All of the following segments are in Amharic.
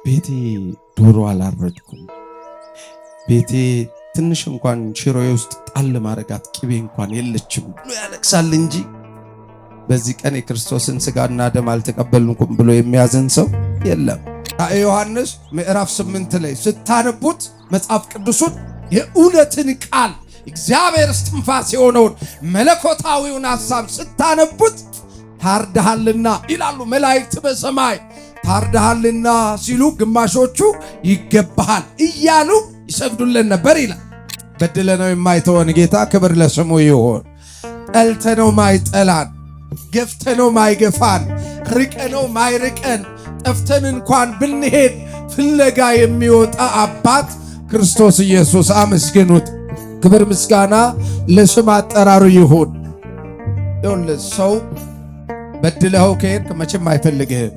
ቤቴ ዶሮ አላረድኩም፣ ቤቴ ትንሽ እንኳን ሽሮዬ ውስጥ ጣል ማረጋት ቅቤ እንኳን የለችም ብሎ ያለቅሳል እንጂ በዚህ ቀን የክርስቶስን ስጋና ደም አልተቀበልኩም ብሎ የሚያዝን ሰው የለም። ራእየ ዮሐንስ ምዕራፍ 8 ላይ ስታነቡት መጽሐፍ ቅዱሱን የእውነትን ቃል እግዚአብሔር እስትንፋስ የሆነውን መለኮታዊውን ሐሳብ ስታነቡት ታርደሃልና ይላሉ መላእክት በሰማይ። ታርደሃልና ሲሉ ግማሾቹ ይገባሃል እያሉ ይሰግዱልን ነበር ይላል። በድለነው የማይተወን ጌታ ክብር ለስሙ ይሁን። ጠልተነው ማይጠላን፣ ገፍተነው ማይገፋን፣ ርቀነው ማይርቀን፣ ጠፍተን እንኳን ብንሄድ ፍለጋ የሚወጣ አባት ክርስቶስ ኢየሱስ አመስግኑት። ክብር ምስጋና ለስም አጠራሩ ይሁን። ይኸውልህ ሰው በድለኸው ከሄድክ መቼም አይፈልግህም፣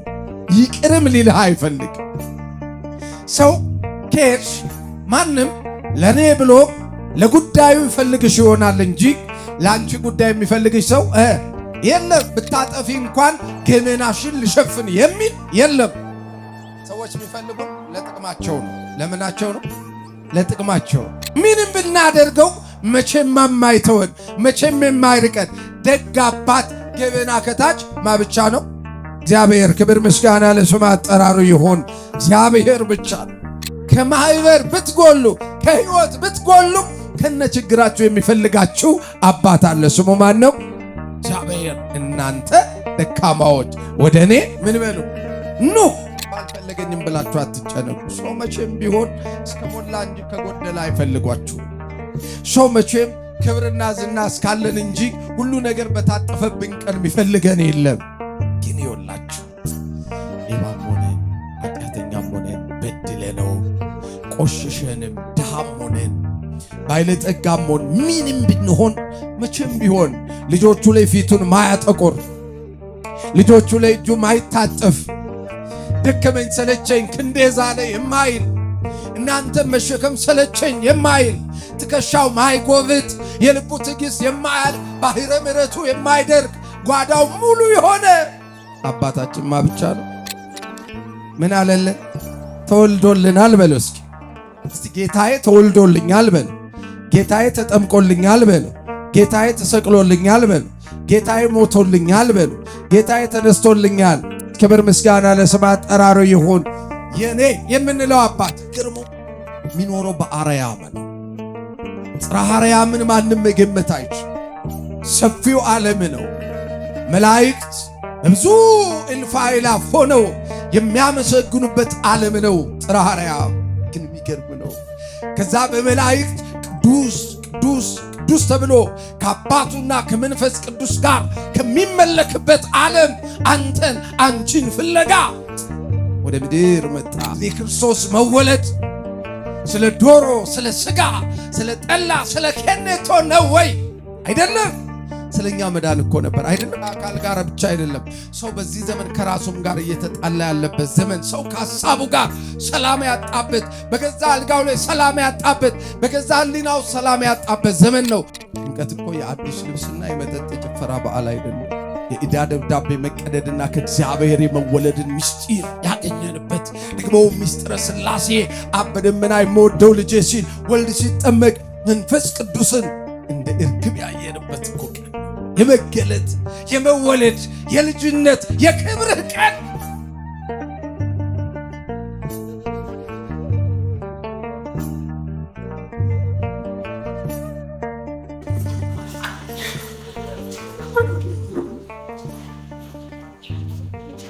ይቅርም ሊልህ አይፈልግ። ሰው ከሄድሽ ማንም ለእኔ ብሎ ለጉዳዩ ይፈልግሽ ይሆናል እንጂ ለአንቺ ጉዳይ የሚፈልግሽ ሰው የለም። ብታጠፊ እንኳን ገመናሽን ልሸፍን የሚል የለም። ሰዎች የሚፈልጉ ለጥቅማቸው ነው። ለምናቸው ነው? ለጥቅማቸው። ምንም ብናደርገው መቼም የማይተወን፣ መቼም የማይርቀን ደግ አባት ገበና ከታች ማ ብቻ ነው? እግዚአብሔር። ክብር ምስጋና ለስም አጠራሩ ይሁን። እግዚአብሔር ብቻ ነው። ከማህበር ብትጎሉ፣ ከህይወት ብትጎሉ ከነ ችግራችሁ የሚፈልጋችሁ አባት አለ። ስሙ ማን ነው? እግዚአብሔር። እናንተ ደካማዎች ወደ እኔ ምን በሉ? ኑ። ባልፈለገኝም ብላችሁ አትጨነቁ። ሰው መቼም ቢሆን እስከ ሞላ እንጂ ከጎደለ አይፈልጓችሁ። ሰው መቼም ክብርና ዝና እስካለን እንጂ ሁሉ ነገር በታጠፈብን ቀን የሚፈልገን የለም። ግን ይወላችሁ ሌባም ሆነን ኃጢአተኛም ሆነን በድለነው ቆሽሸንም ድሃም ሆነን ባለጠጋም ሆን ምንም ብንሆን መቼም ቢሆን ልጆቹ ላይ ፊቱን ማያጠቁር፣ ልጆቹ ላይ እጁ ማይታጠፍ፣ ደከመኝ ሰለቸኝ ክንዴ ዛለ የማይል፣ እናንተ መሸከም ሰለቸኝ የማይል፣ ትከሻው ማይጎብጥ፣ የልቡ ትዕግስት የማያልቅ፣ ባህረ ምሕረቱ የማይደርቅ፣ ጓዳው ሙሉ የሆነ አባታችን ማ ብቻ ነው። ምን አለልን? ተወልዶልናል በሉ እስኪ። እስቲ ጌታዬ ተወልዶልኛል በሉ። ጌታዬ ተጠምቆልኛል በሉ። ጌታዬ ተሰቅሎልኛል በሉ። ጌታዬ ሞቶልኛል በሉ። ጌታዬ ተነስቶልኛል። ክብር ምስጋና ለስም አጠራሩ ይሁን። የኔ የምንለው አባት ግርሞ የሚኖረው በአርያም ነው። ጽርሐ አርያምን ማንም መገመት አይችል። ሰፊው ዓለም ነው። መላእክት በብዙ እልፍ አእላፍ ሆነው የሚያመሰግኑበት ዓለም ነው ጽርሐ አርያም። ግን የሚገርም ነው። ከዛ በመላእክት ቅዱስ ቅዱስ ቅዱስ ተብሎ ከአባቱና ከመንፈስ ቅዱስ ጋር ከሚመለክበት ዓለም አንተን አንቺን ፍለጋ ወደ ምድር መጣ። የክርስቶስ መወለድ ስለ ዶሮ፣ ስለ ስጋ፣ ስለ ጠላ፣ ስለ ኬኔቶ ነው ወይ? አይደለም። ስለኛ መዳን እኮ ነበር። አይደለም አካል ጋር ብቻ አይደለም። ሰው በዚህ ዘመን ከራሱም ጋር እየተጣላ ያለበት ዘመን፣ ሰው ከሀሳቡ ጋር ሰላም ያጣበት፣ በገዛ አልጋው ላይ ሰላም ያጣበት፣ በገዛ ሕሊናው ሰላም ያጣበት ዘመን ነው። ጥምቀት እኮ የአዲስ ልብስና የመጠጥ የጭፈራ በዓል አይደለም። የዕዳ ደብዳቤ መቀደድና ከእግዚአብሔር የመወለድን ምስጢር ያገኘንበት፣ ደግሞ ምስጢረ ሥላሴ አብ በደመና የምወደው ልጄ ሲል ወልድ ሲጠመቅ መንፈስ ቅዱስን እንደ እርግብ ያየንበት እኮ ቀን፣ የመገለጥ፣ የመወለድ፣ የልጅነት፣ የክብርህ ቀን።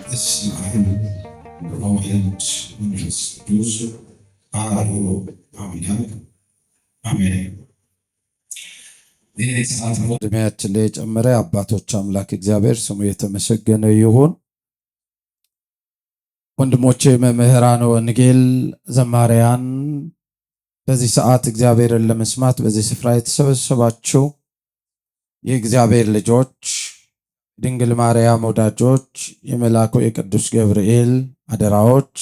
በስመ አብ ወወልድ ወመንፈስ ቅዱስ አሐዱ አምላክ አሜን። ይህ ሰዓት ዕድሜያችን ላይ የጨመረ አባቶች አምላክ እግዚአብሔር ስሙ የተመሰገነ ይሁን። ወንድሞቼ መምህራነ ወንጌል፣ ዘማሪያን፣ በዚህ ሰዓት እግዚአብሔርን ለመስማት በዚህ ስፍራ የተሰበሰባችሁ የእግዚአብሔር ልጆች፣ ድንግል ማርያም ወዳጆች፣ የመልአኩ የቅዱስ ገብርኤል አደራዎች፣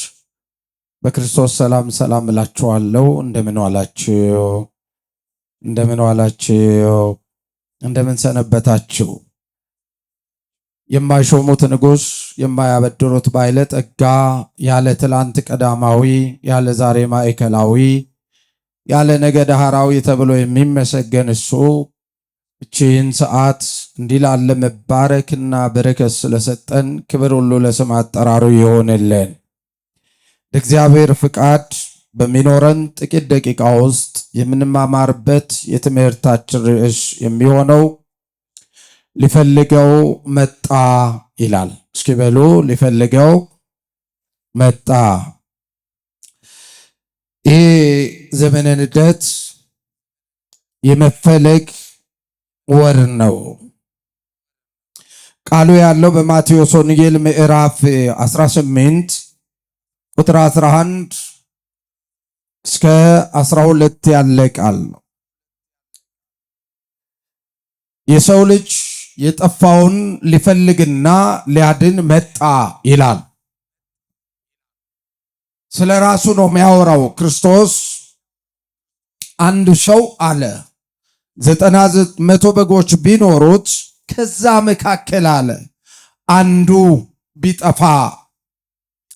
በክርስቶስ ሰላም ሰላም እላችኋለሁ። እንደምን ዋላችሁ? እንደምን ዋላችሁ? እንደምን ሰነበታችሁ? የማይሾሙት ንጉሥ፣ የማያበድሩት ባለጠጋ፣ ያለ ትላንት ቀዳማዊ፣ ያለ ዛሬ ማዕከላዊ፣ ያለ ነገ ዳህራዊ ተብሎ የሚመሰገን እሱ እቺን ሰዓት እንዲህ ላለ መባረክና በረከት ስለሰጠን ክብር ሁሉ ለስም አጠራሩ ይሆንልን። እግዚአብሔር ፍቃድ በሚኖረን ጥቂት ደቂቃ ውስጥ የምንማማርበት የትምህርታችን ርዕስ የሚሆነው ሊፈልገው መጣ ይላል። እስኪ በሉ ሊፈልገው መጣ። ይሄ ዘመነ ልደት የመፈለግ ወር ነው። ቃሉ ያለው በማቴዎስ ወንጌል ምዕራፍ 18 ቁጥር 11 እስከ 12 ያለ ቃል ነው። የሰው ልጅ የጠፋውን ሊፈልግና ሊያድን መጣ ይላል። ስለ ራሱ ነው የሚያወራው ክርስቶስ። አንድ ሰው አለ 90 በጎች ቢኖሩት ከዛ መካከል አለ አንዱ ቢጠፋ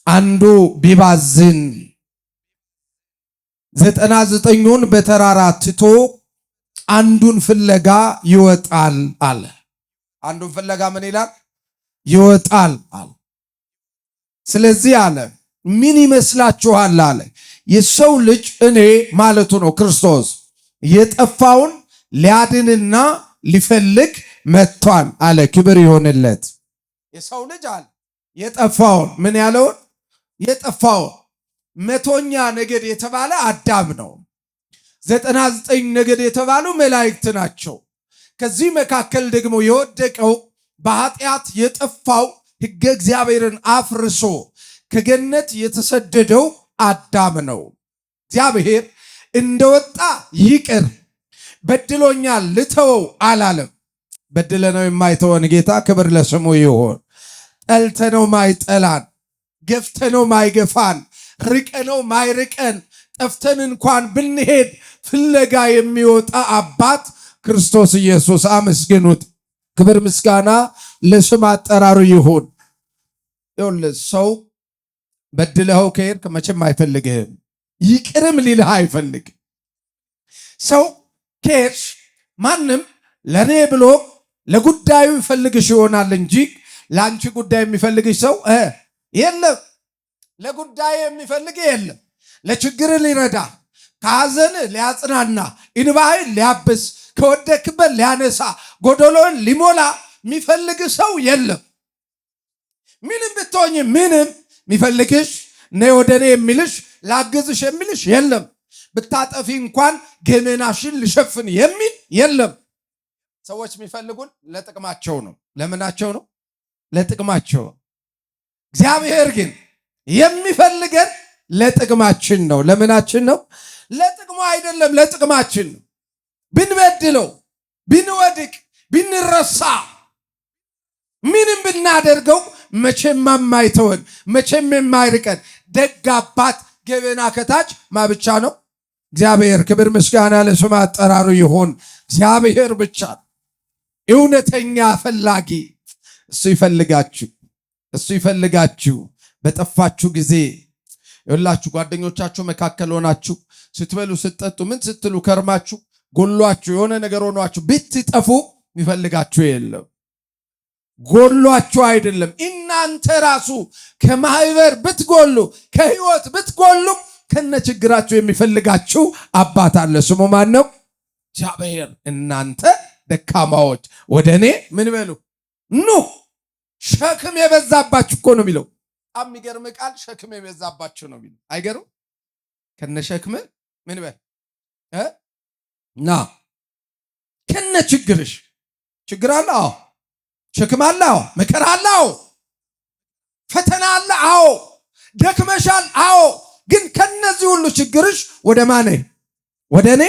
አንዱ ቢባዝን 99ኙን በተራራ ትቶ አንዱን ፍለጋ ይወጣል አለ። አንዱን ፍለጋ ምን ይላል? ይወጣል አለ። ስለዚህ አለ ምን ይመስላችኋል አለ የሰው ልጅ እኔ ማለቱ ነው ክርስቶስ የጠፋውን ሊያድንና ሊፈልግ መጥቷል አለ። ክብር ይሆንለት። የሰው ልጅ አለ የጠፋውን ምን ያለውን የጠፋውን 100ኛ ነገድ የተባለ አዳም ነው። 99 ነገድ የተባሉ መላእክት ናቸው። ከዚህ መካከል ደግሞ የወደቀው በኃጢአት የጠፋው ሕገ እግዚአብሔርን አፍርሶ ከገነት የተሰደደው አዳም ነው። እግዚአብሔር እንደወጣ ይቅር በድሎኛል ልተወው አላለም። በድለነው የማይተወን ጌታ ክብር ለስሙ ይሁን። ጠልተነው ማይጠላን፣ ገፍተነው ማይገፋን፣ ርቀነው ማይርቀን፣ ጠፍተን እንኳን ብንሄድ ፍለጋ የሚወጣ አባት ክርስቶስ ኢየሱስ አመስግኑት። ክብር ምስጋና ለስም አጠራሩ ይሁን። ይኸውልህ ሰው በድለኸው ከሄድክ መቼም አይፈልግህም፣ ይቅርም ሊልህ አይፈልግ። ሰው ከሄድሽ ማንም ለእኔ ብሎ ለጉዳዩ ይፈልግሽ ይሆናል እንጂ ለአንቺ ጉዳይ የሚፈልግሽ ሰው የለም። ለጉዳዩ የሚፈልግ የለም። ለችግር ሊረዳ፣ ከሐዘን ሊያጽናና፣ እንባህን ሊያብስ፣ ከወደክበት ሊያነሳ፣ ጎደሎን ሊሞላ የሚፈልግ ሰው የለም። ምንም ብትሆኝ ምንም የሚፈልግሽ ነይ ወደ እኔ የሚልሽ ላግዝሽ የሚልሽ የለም። ብታጠፊ እንኳን ገመናሽን ልሸፍን የሚል የለም። ሰዎች የሚፈልጉን ለጥቅማቸው ነው። ለምናቸው ነው? ለጥቅማቸው። እግዚአብሔር ግን የሚፈልገን ለጥቅማችን ነው። ለምናችን ነው? ለጥቅሙ አይደለም፣ ለጥቅማችን ነው። ብንበድለው፣ ብንወድቅ፣ ብንረሳ፣ ምንም ብናደርገው መቼም የማይተወን መቼም የማይርቀን ደግ አባት ገበና ከታች ማ ብቻ ነው? እግዚአብሔር። ክብር ምስጋና ለስም አጠራሩ ይሁን። እግዚአብሔር ብቻ እውነተኛ ፈላጊ እሱ ይፈልጋችሁ፣ እሱ ይፈልጋችሁ። በጠፋችሁ ጊዜ ይኸውላችሁ ጓደኞቻችሁ መካከል ሆናችሁ ስትበሉ ስትጠጡ ምን ስትሉ ከርማችሁ ጎሏችሁ የሆነ ነገር ሆኗችሁ ብትጠፉ የሚፈልጋችሁ የለም። ጎሏችሁ አይደለም፣ እናንተ ራሱ ከማህበር ብትጎሉ ከህይወት ብትጎሉ ከነ ችግራችሁ የሚፈልጋችሁ አባት አለ። ስሙ ማን ነው? እግዚአብሔር። እናንተ ደካማዎች ወደ እኔ ምን በሉ ኑ። ሸክም የበዛባችሁ እኮ ነው የሚለው። በጣም የሚገርም ቃል፣ ሸክም የበዛባችሁ ነው የሚለው። አይገርም? ከነ ሸክም ምን በል ና። ከነ ችግርሽ ችግር አለ፣ አዎ። ሸክም አለ፣ አዎ። መከራ አለ፣ አዎ። ፈተና አለ፣ አዎ። ደክመሻል፣ አዎ። ግን ከነዚህ ሁሉ ችግርሽ ወደ ማን? ወደ እኔ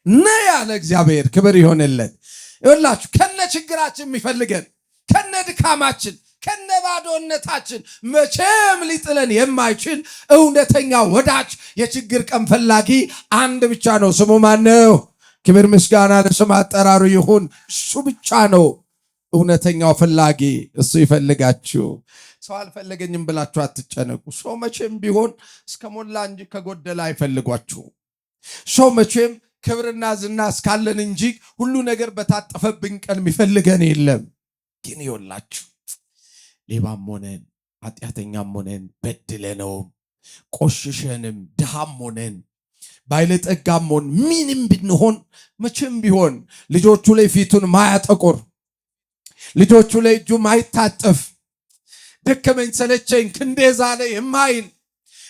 ነ ያለ እግዚአብሔር ክብር ይሆንለት። ይኸውላችሁ ከነ ችግራችን የሚፈልገን ከነ ድካማችን ከነ ባዶነታችን መቼም ሊጥለን የማይችል እውነተኛ ወዳጅ የችግር ቀን ፈላጊ አንድ ብቻ ነው። ስሙ ማን ነው? ክብር ምስጋና ለስም አጠራሩ ይሁን። እሱ ብቻ ነው። እውነተኛው ፈላጊ እሱ ይፈልጋችሁ። ሰው አልፈለገኝም ብላችሁ አትጨነቁ። ሰው መቼም ቢሆን እስከ ሞላ እንጂ ከጎደለ አይፈልጓችሁ። ሰው መቼም ክብርና ዝና እስካለን እንጂ ሁሉ ነገር በታጠፈብን ቀን የሚፈልገን የለም። ግን ይወላችሁ ሌባም ሆነን ኃጢአተኛም ሆነን በድለነውም ቆሽሸንም ድሃም ሆነን ባለጠጋም ሆን ምንም ብንሆን መቼም ቢሆን ልጆቹ ላይ ፊቱን ማያጠቁር፣ ልጆቹ ላይ እጁ ማይታጠፍ፣ ደከመኝ ሰለቸኝ ክንዴ ዛለ የማይል፣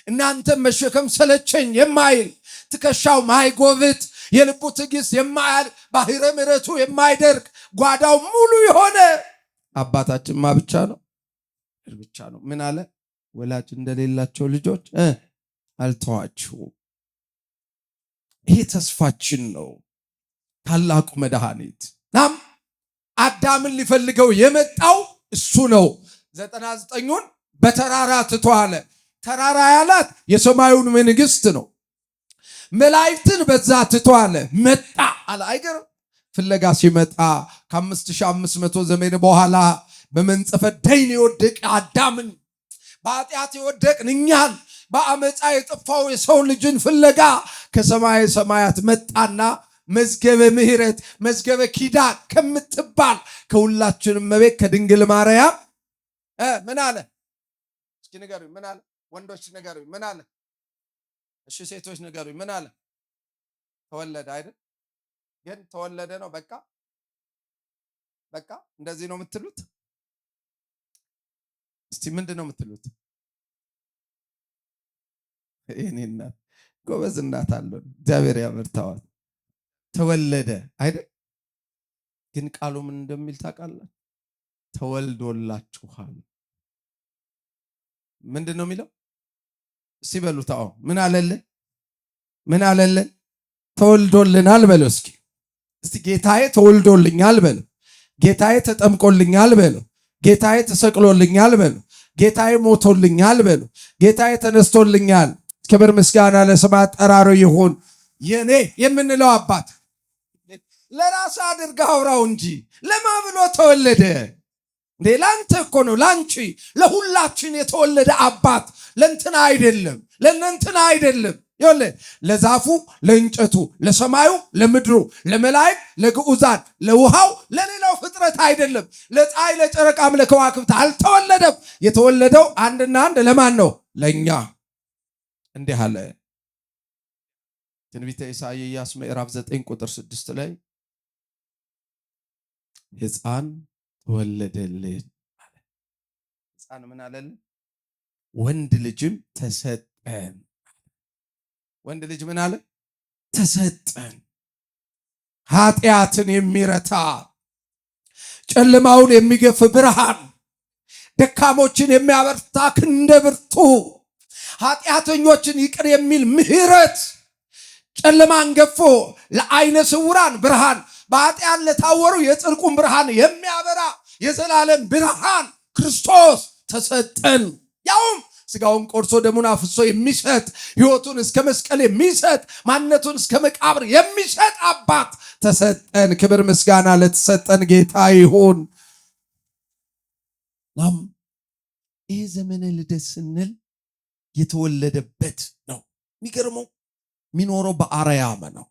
እናንተም መሸከም ሰለቸኝ የማይል፣ ትከሻው ማይጎብጥ፣ የልቡ ትዕግስት የማያልቅ፣ ባህረ ምሕረቱ የማይደርቅ፣ ጓዳው ሙሉ የሆነ አባታችን ማ ብቻ ነው ብቻ ነው። ምን አለ? ወላጅ እንደሌላቸው ልጆች አልተዋችሁም። ይሄ ተስፋችን ነው። ታላቁ መድኃኒት ናም አዳምን ሊፈልገው የመጣው እሱ ነው። 99ኙን በተራራ ትቶ አለ። ተራራ ያላት የሰማዩን መንግስት ነው። መላእክትን በዛ ትቶ አለ መጣ አለ። አይገርም? ፍለጋ ሲመጣ ከ5500 ዘመን በኋላ በመንጸፈ ደይን የወደቀ አዳምን፣ በኃጢአት የወደቅን እኛን፣ በአመፃ የጠፋው የሰው ልጅን ፍለጋ ከሰማይ ሰማያት መጣና መዝገበ ምሕረት መዝገበ ኪዳን ከምትባል ከሁላችንም እመቤት ከድንግል ማርያም ምን አለ? እስኪ ንገሩኝ፣ ምን አለ? ወንዶች ንገሩኝ፣ ምን አለ? እሺ ሴቶች ንገሩኝ፣ ምን አለ? ተወለደ አይደል? ግን ተወለደ ነው በቃ በቃ እንደዚህ ነው የምትሉት? እስቲ ምንድን ነው የምትሉት? የእኔ እናት ጎበዝ እናት አለን፣ እግዚአብሔር ያበርታዋል። ተወለደ አይደል? ግን ቃሉ ምን እንደሚል ታውቃላችሁ? ተወልዶላችኋል። ምንድን ነው የሚለው? እስቲ በሉት። አዎ ምን አለልን? ምን አለልን? ተወልዶልናል በለው እስኪ። እስቲ ጌታዬ ተወልዶልኛል በለው። ጌታዬ ተጠምቆልኛል በለው። ጌታዬ ተሰቅሎልኛል በለው። ጌታዬ ሞቶልኛል በለው። ጌታዬ ተነስቶልኛል። ክብር ምስጋና ለስም አጠራሩ ይሁን። የኔ የምንለው አባት ለራስ አድርገህ አውራው እንጂ ለማ ብሎ ተወለደ እንዴ? ላንተ እኮ ነው፣ ላንቺ፣ ለሁላችን የተወለደ አባት ለእንትና አይደለም፣ ለእነንትና አይደለም። ይኸውልህ ለዛፉ፣ ለእንጨቱ፣ ለሰማዩ፣ ለምድሩ፣ ለመላእክት፣ ለግዑዛን፣ ለውሃው፣ ለሌላው ፍጥረት አይደለም። ለፀሐይ፣ ለጨረቃም፣ ለከዋክብት አልተወለደም። የተወለደው አንድና አንድ ለማን ነው? ለእኛ። እንዲህ አለ ትንቢተ ኢሳይያስ ምዕራፍ 9 ቁጥር 6 ላይ ሕፃን ተወለደልን አለ። ሕፃን ምን አለልን? ወንድ ልጅም ተሰጠን። ወንድ ልጅ ምን አለ? ተሰጠን። ኃጢአትን የሚረታ፣ ጨለማውን የሚገፍ ብርሃን፣ ደካሞችን የሚያበርታ ክንደ ብርቱ፣ ኃጢአተኞችን ይቅር የሚል ምሕረት፣ ጨለማን ገፎ ለዓይነ ስውራን ብርሃን፣ በኃጢአት ለታወሩ የጽድቁን ብርሃን የሚያበራ የዘላለም ብርሃን ክርስቶስ ተሰጠን። ያውም ስጋውን ቆርሶ ደሙን አፍሶ የሚሰጥ፣ ሕይወቱን እስከ መስቀል የሚሰጥ፣ ማንነቱን እስከ መቃብር የሚሰጥ አባት ተሰጠን። ክብር ምስጋና ለተሰጠን ጌታ ይሁን። ናም ይህ ዘመነ ልደት ስንል የተወለደበት ነው። የሚገርመው የሚኖረው በአርያም ነው።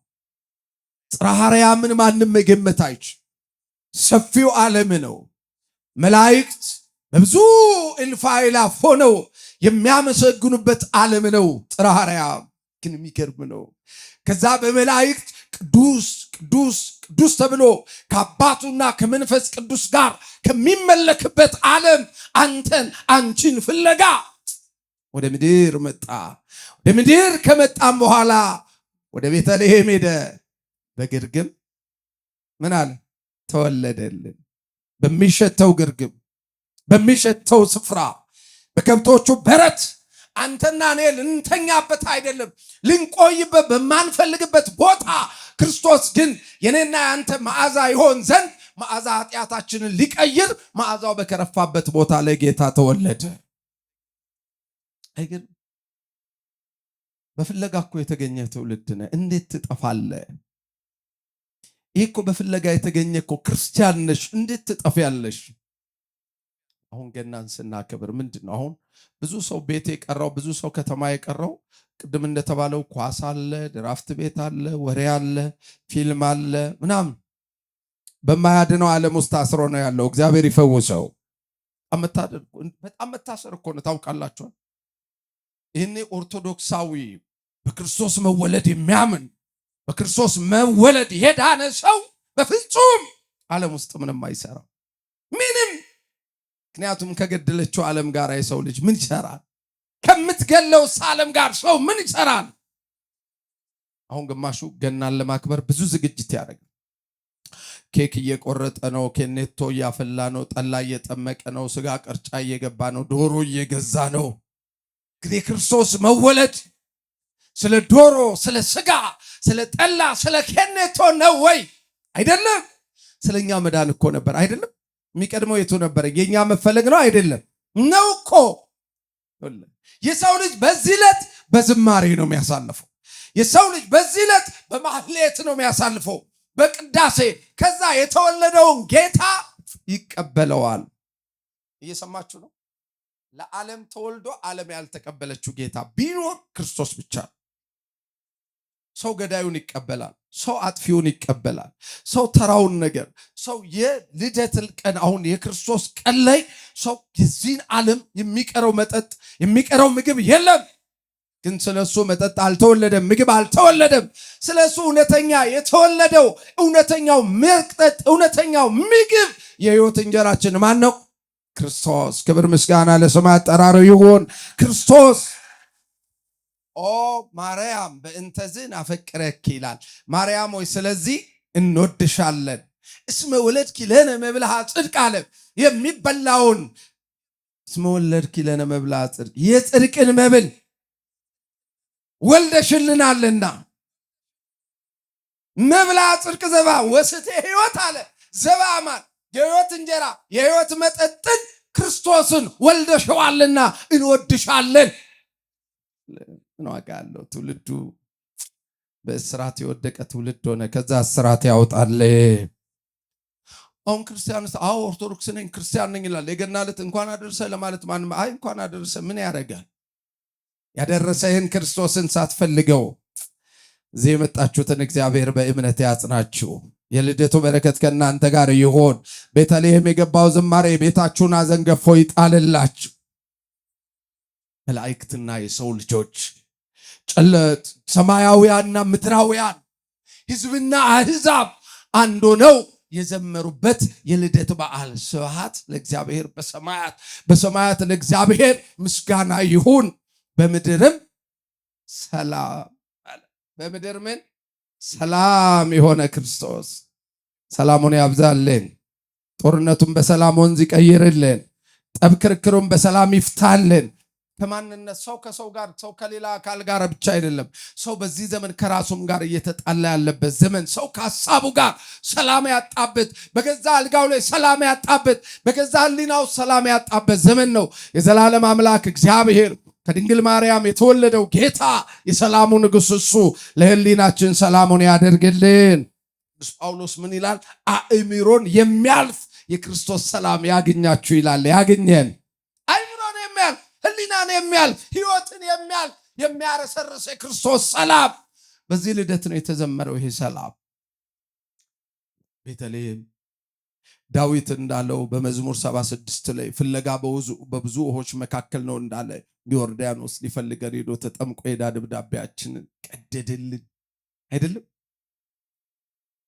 ጽርሐ አርያምን ማንም መገመት አይችል። ሰፊው ዓለም ነው። መላእክት በብዙ እልፍ አእላፍ ሆነው የሚያመሰግኑበት ዓለም ነው ጽርሐ አርያም። ግን የሚገርም ነው። ከዛ በመላእክት ቅዱስ ቅዱስ ቅዱስ ተብሎ ከአባቱና ከመንፈስ ቅዱስ ጋር ከሚመለክበት ዓለም አንተን አንቺን ፍለጋ ወደ ምድር መጣ። ወደ ምድር ከመጣም በኋላ ወደ ቤተልሔም ሄደ። በግርግም ምን አለ? ተወለደልን። በሚሸተው ግርግም፣ በሚሸተው ስፍራ፣ በከብቶቹ በረት፣ አንተና እኔ ልንተኛበት አይደለም፣ ልንቆይበት በማንፈልግበት ቦታ ክርስቶስ ግን የኔና የአንተ መዓዛ ይሆን ዘንድ፣ መዓዛ ኃጢአታችንን ሊቀይር መዓዛው በከረፋበት ቦታ ላይ ጌታ ተወለደ። አይገርም? በፍለጋ እኮ የተገኘ ትውልድ ነህ። እንዴት ትጠፋለህ? ይህ እኮ በፍለጋ የተገኘ እኮ ክርስቲያን ነሽ፣ እንዴት ትጠፊያለሽ? አሁን ገናን ስናከብር ምንድን ነው? አሁን ብዙ ሰው ቤት የቀረው፣ ብዙ ሰው ከተማ የቀረው፣ ቅድም እንደተባለው ኳስ አለ፣ ድራፍት ቤት አለ፣ ወሬ አለ፣ ፊልም አለ ምናምን፣ በማያድነው ዓለም ውስጥ ታስሮ ነው ያለው። እግዚአብሔር ይፈውሰው። በጣም መታሰር እኮ ነው፣ ታውቃላችኋል። ይህኔ ኦርቶዶክሳዊ፣ በክርስቶስ መወለድ የሚያምን፣ በክርስቶስ መወለድ የዳነ ሰው በፍጹም ዓለም ውስጥ ምንም አይሰራም። ምንም። ምክንያቱም ከገደለችው ዓለም ጋር የሰው ልጅ ምን ይሰራል? ከምትገለው ዓለም ጋር ሰው ምን ይሰራል? አሁን ግማሹ ገናን ለማክበር ብዙ ዝግጅት ያደርጋል። ኬክ እየቆረጠ ነው፣ ኬኔቶ እያፈላ ነው፣ ጠላ እየጠመቀ ነው፣ ስጋ ቅርጫ እየገባ ነው፣ ዶሮ እየገዛ ነው። ግን የክርስቶስ መወለድ ስለ ዶሮ፣ ስለ ስጋ፣ ስለ ጠላ፣ ስለ ኬኔቶ ነው ወይ? አይደለም። ስለኛ መዳን እኮ ነበር፣ አይደለም? የሚቀድመው የቱ ነበር? የኛ መፈለግ ነው፣ አይደለም? ነው እኮ። የሰው ልጅ በዚህ ዕለት በዝማሬ ነው የሚያሳልፈው። የሰው ልጅ በዚህ ዕለት በማህሌት ነው የሚያሳልፈው፣ በቅዳሴ። ከዛ የተወለደውን ጌታ ይቀበለዋል። እየሰማችሁ ነው። ለዓለም ተወልዶ ዓለም ያልተቀበለችው ጌታ ቢኖር ክርስቶስ ብቻ ነው። ሰው ገዳዩን ይቀበላል። ሰው አጥፊውን ይቀበላል። ሰው ተራውን ነገር፣ ሰው የልደት ቀን፣ አሁን የክርስቶስ ቀን ላይ ሰው የዚህን ዓለም የሚቀረው መጠጥ፣ የሚቀረው ምግብ የለም። ግን ስለ እሱ መጠጥ አልተወለደም፣ ምግብ አልተወለደም። ስለ እሱ እውነተኛ የተወለደው፣ እውነተኛው መጠጥ፣ እውነተኛው ምግብ፣ የህይወት እንጀራችን ማን ነው? ክርስቶስ። ክብር ምስጋና ለስም አጠራሩ ይሁን። ክርስቶስ። ኦ ማርያም በእንተዝ ናፈቅረኪ ይላል። ማርያም ሆይ፣ ስለዚህ እንወድሻለን። እስመ ወለድኪ ለነ መብልሃ ጽድቅ አለ። የሚበላውን፣ እስመ ወለድኪ ለነ መብልሃ ጽድቅ፣ የጽድቅን መብል ወልደሽልናልና፣ መብልዐ ጽድቅ ዘባ ወስቴ ህይወት አለ፣ ዘበአማን፣ የህይወት እንጀራ፣ የህይወት መጠጥን ክርስቶስን ወልደሸዋልና እንወድሻለን። ምን ዋጋ አለው? ትውልዱ በእስራት የወደቀ ትውልድ ሆነ። ከዛ እስራት ያወጣል። አሁን ክርስቲያን፣ አዎ ኦርቶዶክስ ነኝ፣ ክርስቲያን ነኝ ይላል። የገና ዕለት እንኳን አደረሰ ለማለት ማንም፣ አይ እንኳን አደረሰ ምን ያደርጋል? ያደረሰህን ክርስቶስን ሳትፈልገው እዚህ የመጣችሁትን እግዚአብሔር በእምነት ያጽናችሁ። የልደቱ በረከት ከእናንተ ጋር ይሆን። ቤተልሔም የገባው ዝማሬ ቤታችሁን አዘን ገፎ ይጣልላችሁ። መላእክትና የሰው ልጆች፣ ጨለት ሰማያውያንና ምድራውያን፣ ሕዝብና አሕዛብ አንድ ሆነው የዘመሩበት የልደት በዓል፣ ስብሐት ለእግዚአብሔር በሰማያት፣ በሰማያት ለእግዚአብሔር ምስጋና ይሁን፣ በምድርም ሰላም አለ። በምድር ምን ሰላም የሆነ ክርስቶስ ሰላሙን ያብዛልን። ጦርነቱን በሰላም ወንዝ ይቀይርልን። ጠብ ክርክሩን በሰላም ይፍታልን። ከማንነት፣ ሰው ከሰው ጋር፣ ሰው ከሌላ አካል ጋር ብቻ አይደለም። ሰው በዚህ ዘመን ከራሱም ጋር እየተጣላ ያለበት ዘመን፣ ሰው ከሀሳቡ ጋር ሰላም ያጣበት፣ በገዛ አልጋው ላይ ሰላም ያጣበት፣ በገዛ ሕሊናው ሰላም ያጣበት ዘመን ነው። የዘላለም አምላክ እግዚአብሔር፣ ከድንግል ማርያም የተወለደው ጌታ፣ የሰላሙ ንጉሥ፣ እሱ ለሕሊናችን ሰላሙን ያደርግልን። ቅዱስ ጳውሎስ ምን ይላል? አእምሮን የሚያልፍ የክርስቶስ ሰላም ያግኛችሁ ይላል። ያግኘን። አእምሮን የሚያልፍ፣ ሕሊናን የሚያልፍ፣ ሕይወትን የሚያልፍ፣ የሚያረሰርስ የክርስቶስ ሰላም በዚህ ልደት ነው የተዘመረው። ይሄ ሰላም ቤተልሔም ዳዊት እንዳለው በመዝሙር 76 ላይ ፍለጋ በብዙ ውሆች መካከል ነው እንዳለ፣ ዮርዳኖስ ሊፈልገን ሄዶ ተጠምቆ የዕዳ ደብዳቤያችንን ቀደደልን። አይደለም?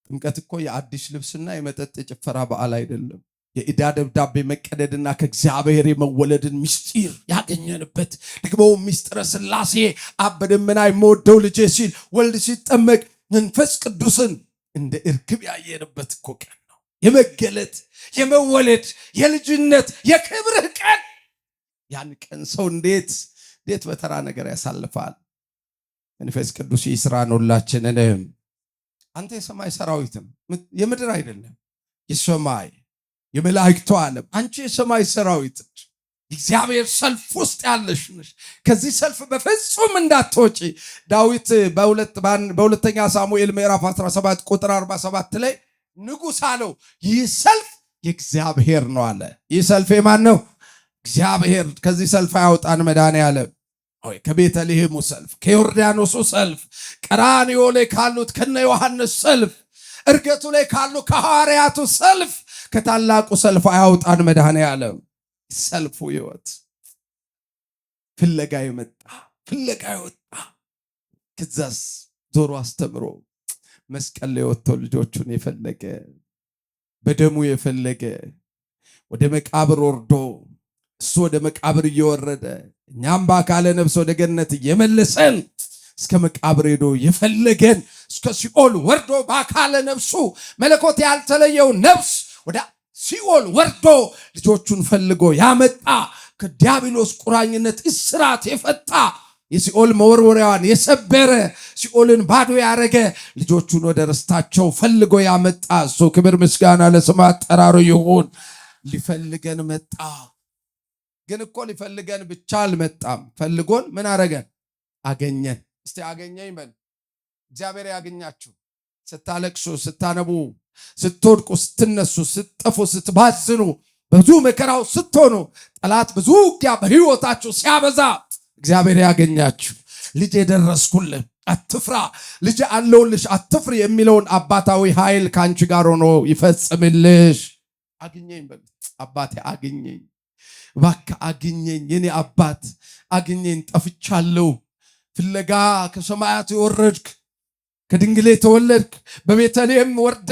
ጥምቀት እኮ የአዲስ ልብስና የመጠጥ የጭፈራ በዓል አይደለም። የዕዳ ደብዳቤ መቀደድና ከእግዚአብሔር የመወለድን ምስጢር ያገኘንበት፣ ደግሞ ምስጢረ ሥላሴ፣ አብ በደመና የምወደው ልጄ ሲል፣ ወልድ ሲጠመቅ መንፈስ ቅዱስን እንደ እርግብ ያየንበት እኮ ቀን ነው። የመገለጥ፣ የመወለድ፣ የልጅነት፣ የክብርህ ቀን። ያን ቀን ሰው እንዴት እንዴት በተራ ነገር ያሳልፋል? መንፈስ ቅዱስ ይስራን ሁላችንንም። አንተ የሰማይ ሰራዊትም፣ የምድር አይደለም፣ የሰማይ የመላእክቱ ዓለም፣ አንቺ የሰማይ ሰራዊት እግዚአብሔር ሰልፍ ውስጥ ያለሽ ነሽ። ከዚህ ሰልፍ በፍጹም እንዳትወጪ። ዳዊት በሁለተኛ ሳሙኤል ምዕራፍ 17 ቁጥር 47 ላይ ንጉሥ አለው ይህ ሰልፍ የእግዚአብሔር ነው አለ። ይህ ሰልፍ የማን ነው? እግዚአብሔር። ከዚህ ሰልፍ አያውጣን መድኃኔዓለም። ከቤተልሔሙ ሰልፍ፣ ከዮርዳኖሱ ሰልፍ፣ ቀራንዮ ላይ ካሉት ከነ ዮሐንስ ሰልፍ፣ እርገቱ ላይ ካሉ ከሐዋርያቱ ሰልፍ፣ ከታላቁ ሰልፍ አያውጣን መድኃኔዓለም። ሰልፉ ሕይወት ፍለጋ የመጣ፣ ፍለጋ የወጣ፣ ከዛስ ዞሮ አስተምሮ መስቀል ላይ ወጥቶ ልጆቹን የፈለገ፣ በደሙ የፈለገ፣ ወደ መቃብር ወርዶ፣ እሱ ወደ መቃብር እየወረደ እኛም በአካለ ነፍስ ወደ ገነት እየመለሰን፣ እስከ መቃብር ሄዶ የፈለገን፣ እስከ ሲኦል ወርዶ በአካለ ነፍሱ መለኮት ያልተለየው ነፍስ ወደ ሲኦል ወርዶ ልጆቹን ፈልጎ ያመጣ፣ ከዲያብሎስ ቁራኝነት እስራት የፈታ፣ የሲኦል መወርወሪያዋን የሰበረ፣ ሲኦልን ባዶ ያረገ፣ ልጆቹን ወደ ርስታቸው ፈልጎ ያመጣ እሱ ክብር ምስጋና ለስም አጠራሩ ይሁን። ሊፈልገን መጣ። ግን እኮ ሊፈልገን ብቻ አልመጣም። ፈልጎን ምን አረገን? አገኘን። እስቲ አገኘኝ በል። እግዚአብሔር ያገኛችሁ። ስታለቅሱ፣ ስታነቡ፣ ስትወድቁ፣ ስትነሱ፣ ስትጠፉ፣ ስትባዝኑ፣ ብዙ መከራው ስትሆኑ፣ ጠላት ብዙ ውጊያ በህይወታችሁ ሲያበዛ እግዚአብሔር ያገኛችሁ። ልጅ የደረስኩልህ አትፍራ፣ ልጅ አለሁልሽ አትፍሪ የሚለውን አባታዊ ኃይል ከአንቺ ጋር ሆኖ ይፈጽምልሽ። አግኘኝ በል። አባቴ አግኘኝ፣ እባክህ አግኘኝ፣ የኔ አባት አግኘኝ፣ ጠፍቻለሁ። ፍለጋ ከሰማያት የወረድክ፣ ከድንግል የተወለድክ፣ በቤተልሔም ወርደ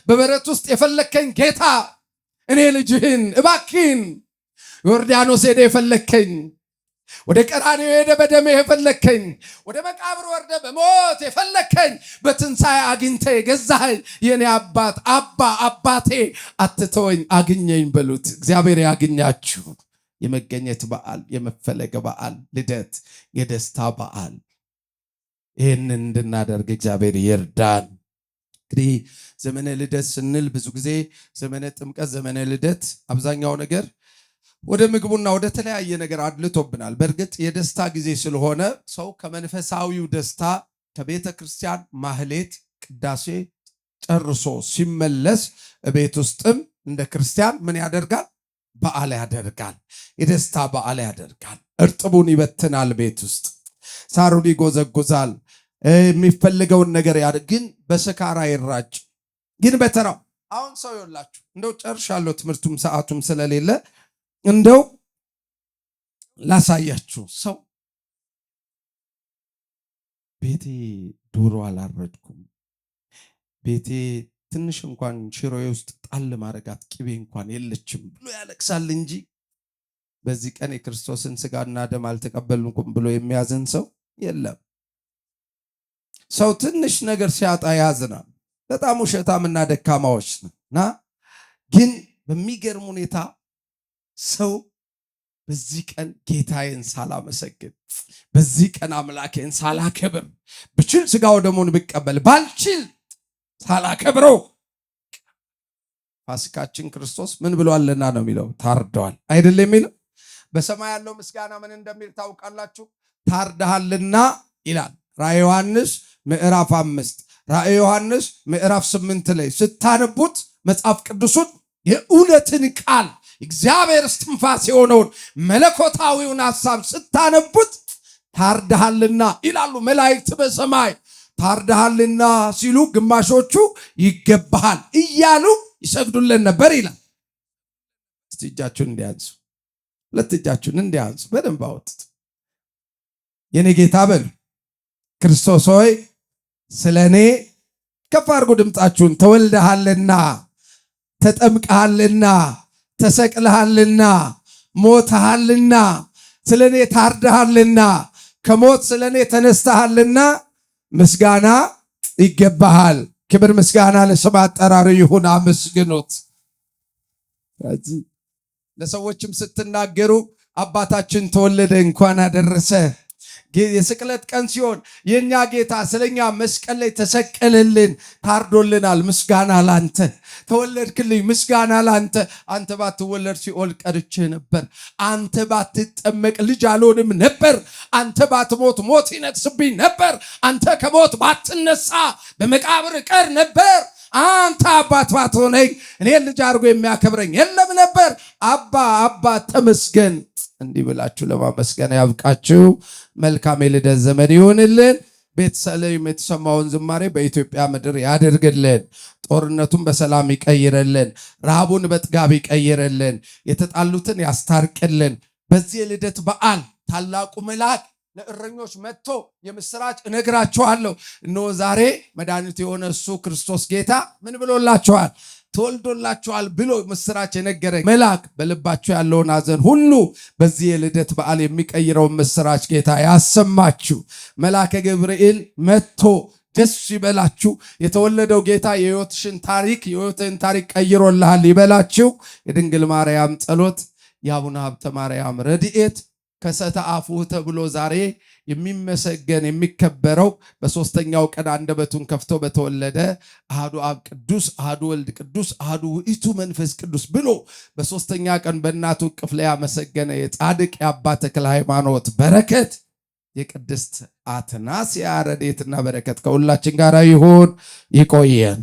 በበረት ውስጥ የፈለግከኝ ጌታ እኔ ልጅህን እባክህን፣ ዮርዳኖስ ሄደ የፈለግከኝ፣ ወደ ቀራንዮ ሄደ በደሜ የፈለግከኝ፣ ወደ መቃብር ወርደ በሞት የፈለግከኝ፣ በትንሣኤ አግኝተ የገዛኸኝ የኔ አባት አባ አባቴ አትተወኝ፣ አግኘኝ በሉት። እግዚአብሔር ያግኛችሁ። የመገኘት በዓል፣ የመፈለግ በዓል፣ ልደት የደስታ በዓል። ይህንን እንድናደርግ እግዚአብሔር ይርዳን። እንግዲህ ዘመነ ልደት ስንል ብዙ ጊዜ ዘመነ ጥምቀት፣ ዘመነ ልደት አብዛኛው ነገር ወደ ምግቡና ወደ ተለያየ ነገር አድልቶብናል። በእርግጥ የደስታ ጊዜ ስለሆነ ሰው ከመንፈሳዊው ደስታ ከቤተ ክርስቲያን ማህሌት ቅዳሴ ጨርሶ ሲመለስ ቤት ውስጥም እንደ ክርስቲያን ምን ያደርጋል? በዓል ያደርጋል። የደስታ በዓል ያደርጋል። እርጥቡን ይበትናል። ቤት ውስጥ ሳሩን ይጎዘጉዛል። የሚፈልገውን ነገር ያደርግ፣ ግን በስካር አይራጭ። ግን በተራው አሁን ሰው ይወላችሁ እንደው ጨርሻለሁ፣ ትምህርቱም ሰዓቱም ስለሌለ እንደው ላሳያችሁ። ሰው ቤቴ ዶሮ አላረድኩም፣ ቤቴ ትንሽ እንኳን ሽሮዬ ውስጥ ጣል ማድረጋት ቅቤ እንኳን የለችም ብሎ ያለቅሳል እንጂ በዚህ ቀን የክርስቶስን ስጋና ደም አልተቀበልኩም ብሎ የሚያዝን ሰው የለም። ሰው ትንሽ ነገር ሲያጣ ያዝናል። በጣም ውሸታምና ደካማዎች እና ግን በሚገርም ሁኔታ ሰው በዚህ ቀን ጌታዬን ሳላመሰግን፣ በዚህ ቀን አምላኬን ሳላከብር፣ ብችል ስጋው ደሙን ብቀበል ባልችል ሳላከብረው፣ ፋሲካችን ክርስቶስ ምን ብሏልና ነው የሚለው? ታርደዋል አይደል የሚለው? በሰማይ ያለው ምስጋና ምን እንደሚል ታውቃላችሁ? ታርደሃልና ይላል። ራእየ ዮሐንስ ምዕራፍ 5፣ ራእየ ዮሐንስ ምዕራፍ 8 ላይ ስታነቡት መጽሐፍ ቅዱሱን የእውነትን ቃል፣ እግዚአብሔር እስትንፋስ የሆነውን መለኮታዊውን ሐሳብ ስታነቡት ታርደሃልና ይላሉ መላእክት በሰማይ። ታርደሃልና ሲሉ ግማሾቹ ይገባሃል እያሉ ይሰግዱልን ነበር ይላል። እስቲ እጃችሁን እንዲያንሱ፣ ሁለት እጃችሁን እንዲያንሱ በደንብ አወጡት። የኔ ጌታ በሉ፣ ክርስቶስ ሆይ ስለ እኔ፣ ከፍ አድርጎ ድምፃችሁን፣ ተወልደሃልና፣ ተጠምቀሃልና፣ ተሰቅለሃልና፣ ሞተሃልና፣ ስለ እኔ ታርደሃልና፣ ከሞት ስለ እኔ ተነስተሃልና ምስጋና ይገባሃል። ክብር ምስጋና ለስም አጠራሩ ይሁን። አመስግኑት። ለሰዎችም ስትናገሩ አባታችን ተወለደ እንኳን አደረሰ። የስቅለት ቀን ሲሆን የእኛ ጌታ ስለኛ መስቀል ላይ ተሰቀለልን፣ ታርዶልናል። ምስጋና ላንተ፣ ተወለድክልኝ፣ ምስጋና ላንተ። አንተ ባትወለድ ሲኦል ቀርቼ ነበር። አንተ ባትጠመቅ ልጅ አልሆንም ነበር። አንተ ባትሞት ሞት ይነግስብኝ ነበር። አንተ ከሞት ባትነሳ በመቃብር ቀር ነበር። አንተ አባት ባትሆነኝ እኔን ልጅ አድርጎ የሚያከብረኝ የለም ነበር። አባ አባ ተመስገን። እንዲህ ብላችሁ ለማመስገን ያብቃችሁ። መልካም የልደት ዘመን ይሁንልን። ቤተሰሌም የተሰማውን ዝማሬ በኢትዮጵያ ምድር ያደርግልን። ጦርነቱን በሰላም ይቀይርልን። ረሃቡን በጥጋብ ይቀይርልን። የተጣሉትን ያስታርቅልን። በዚህ የልደት በዓል ታላቁ መልአክ ለእረኞች መጥቶ የምስራች እነግራችኋለሁ፣ እነሆ ዛሬ መድኃኒት የሆነ እሱ ክርስቶስ ጌታ ምን ብሎላችኋል? ተወልዶላችኋል ብሎ ምስራች የነገረ መልአክ በልባችሁ ያለውን ሐዘን ሁሉ በዚህ የልደት በዓል የሚቀይረውን ምስራች ጌታ ያሰማችሁ። መልአከ ገብርኤል መጥቶ ደስ ይበላችሁ፣ የተወለደው ጌታ የሕይወትሽን ታሪክ የሕይወትን ታሪክ ቀይሮልሃል ይበላችሁ። የድንግል ማርያም ጸሎት፣ የአቡነ ሀብተ ማርያም ረድኤት፣ ከሰተ አፉህ ተብሎ ዛሬ የሚመሰገን የሚከበረው በሶስተኛው ቀን አንደበቱን ከፍቶ በተወለደ አሐዱ አብ ቅዱስ፣ አሐዱ ወልድ ቅዱስ፣ አሐዱ ውእቱ መንፈስ ቅዱስ ብሎ በሶስተኛ ቀን በእናቱ እቅፍ ላይ ያመሰገነ የጻድቅ የአባ ተክለ ሃይማኖት በረከት፣ የቅድስት አትናስያ ረድኤትና በረከት ከሁላችን ጋር ይሁን። ይቆየን።